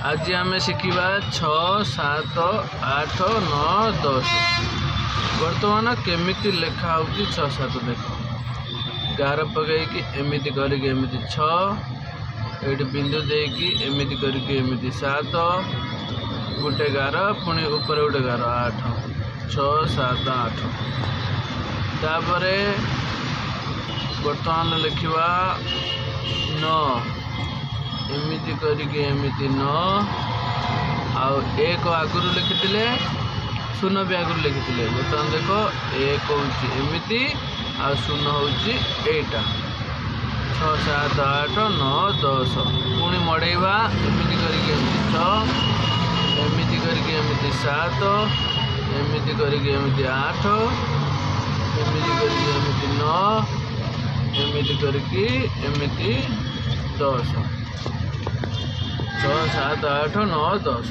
ଆଜି ଆମେ ଶିଖିବା 6, 7, 8, 9, 10। ବର୍ତ୍ତମାନ କେମିତି ଲେଖା ହେଉଛି 6, 7 ଦେଖ। ଗାର ପକାଇକି ଏମିତି କରିକି ଏମିତି 6, ଏଇଠି ବିନ୍ଦୁ ଦେଇକି ଏମିତି କରିକି ଏମିତି 7, ଗୋଟେ ଗାର, ପୁଣି ଉପରେ ଗୋଟେ ଗାର, 8। 6, 7, 8। ତାପରେ ବର୍ତ୍ତମାନ ଲେଖିବା 9, ଏମିତି କରିକି ଏମିତି 9। ଆଉ 1 ଆଗରୁ ଲେଖିଥିଲେ, 0 ବି ଆଗରୁ ଲେଖିଥିଲେ। ବର୍ତ୍ତମାନ ଦେଖ, 1 ହେଉଛି ଏମିତି ଆଉ 0 ହେଉଛି ଏଇଟା। 6, 7, 8, 9, 10। ପୁଣି ମଡ଼େଇବା, ଏମିତି କରିକି ଏମିତି 6, ଏମିତି କରିକି ଏମିତି 7, ଏମିତି କରିକି ଏମିତି 8, ଏମିତି କରିକି ଏମିତି 9, ଏମିତି କରିକି ଏମିତି 10। 6, 7, 8, 9, 10।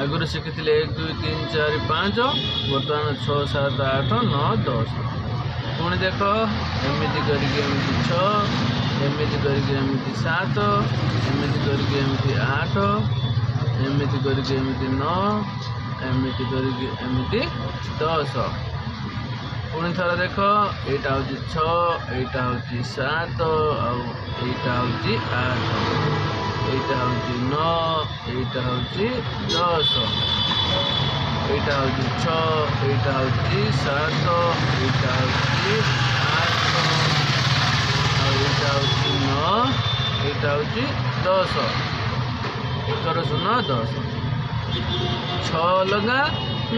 ଆଗରୁ ଶିଖିଥିଲେ 1, 2, 3, 4, 5, ବର୍ତ୍ତମାନ 6, 7, 8, 9, 10। ପୁଣି ଦେଖ, ଏମିତି କରିକି ଏମିତି 6, ଏମିତି କରିକି ଏମିତି 7, ଏମିତି କରିକି ଏମିତି 8, ଏମିତି କରିକି ଏମିତି 9, ଏମିତି କରିକି ଏମିତି 10। ପୁଣି ଥରେ ଦେଖ, ଏଇଟା ହେଉଛି 6, ଏଇଟା ହେଉଛି 7, ଆଉ ଏଇଟା ହେଉଛି 8, ଏଇଟା ହେଉଛି 9, ଏଇଟା ହେଉଛି 10। ଏଇଟା ହେଉଛି 6, ଏଇଟା ହେଉଛି 7, ଏଇଟା ହେଉଛି 8, ଆଉ ଏଇଟା ହେଉଛି 9, ଏଇଟା ହେଉଛି 10। 1ର 0, 10। 6 ଅଲଗା,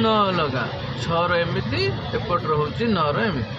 9 ଅଲଗା। 6ର ଏମିତି, ଏପଟର ହେଉଛି 9ର ଏମିତି।